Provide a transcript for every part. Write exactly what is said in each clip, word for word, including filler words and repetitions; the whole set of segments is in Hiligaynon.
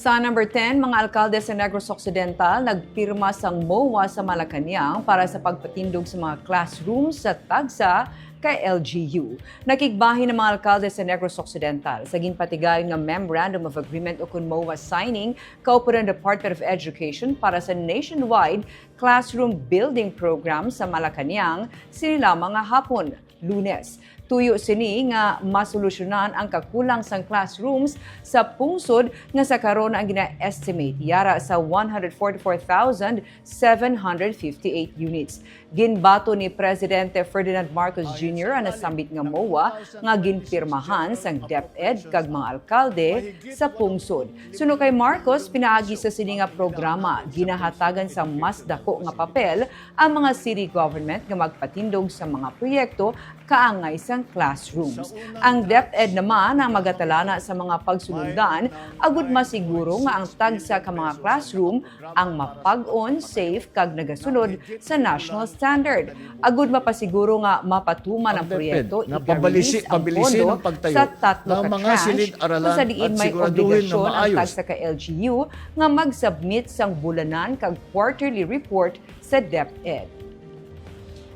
Sa number ten, mga alkalde sa Negros Occidental nagpirma sang MOA sa Malacañang para sa pagpatindog sa mga classroom sa tagsa ka L G U. Nakigbahin ang mga alkalde sa Negros Occidental sa ginpatigayon nga Memorandum of Agreement ukon MOA signing kauparan Department of Education para sa nationwide classroom building program sa Malacañang sini lamang nga hapon, Lunes. Tuyo sini nga masolusyonan ang kakulang sang classrooms sa pungsod nga sa karon ang gina-estimate yara sa one hundred forty-four thousand seven hundred fifty-eight units. Ginbato ni Presidente Ferdinand Marcos Junior ang nasambit nga MOA nga ginpirmahan sang DepEd kag mga alkalde sa pungsod. Suno kay Marcos, pinaagi sa sini nga programa, ginahatagan sa mas dako nga papel ang mga city government nga magpatindog sa mga proyekto kaangay sang classrooms. Ang DepEd naman ang magatalana sa mga pagsulundan agud masiguro nga ang tagsa ka mga classroom ang mapag-on, safe, kag nagasunod sa national standard. Agud mapasiguro nga mapatuman ang proyekto, ika-release ang pondo sa tatlo ka tranche kung sa diin may obligasyon ang tagsa ka L G U nga mag-submit sang bulanan kag quarterly report sa DepEd.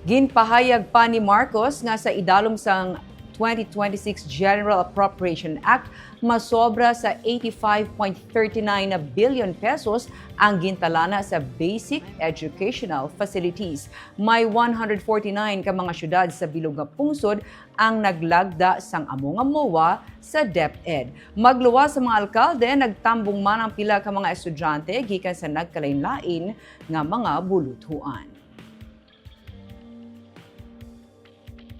Ginpahayag pa ni Marcos nga sa idalom sang twenty twenty-six General Appropriation Act, masobra sa eighty-five point thirty-nine billion pesos ang gintalana sa basic educational facilities. May one hundred forty-nine ka mga syudad sa bilog nga pungsod ang naglagda sang amo nga MOA sa DepEd. Magluwas sa mga alkalde, nagtambong man ang pila ka mga estudyante gikan sa nagkalainlain nga mga buluthuan.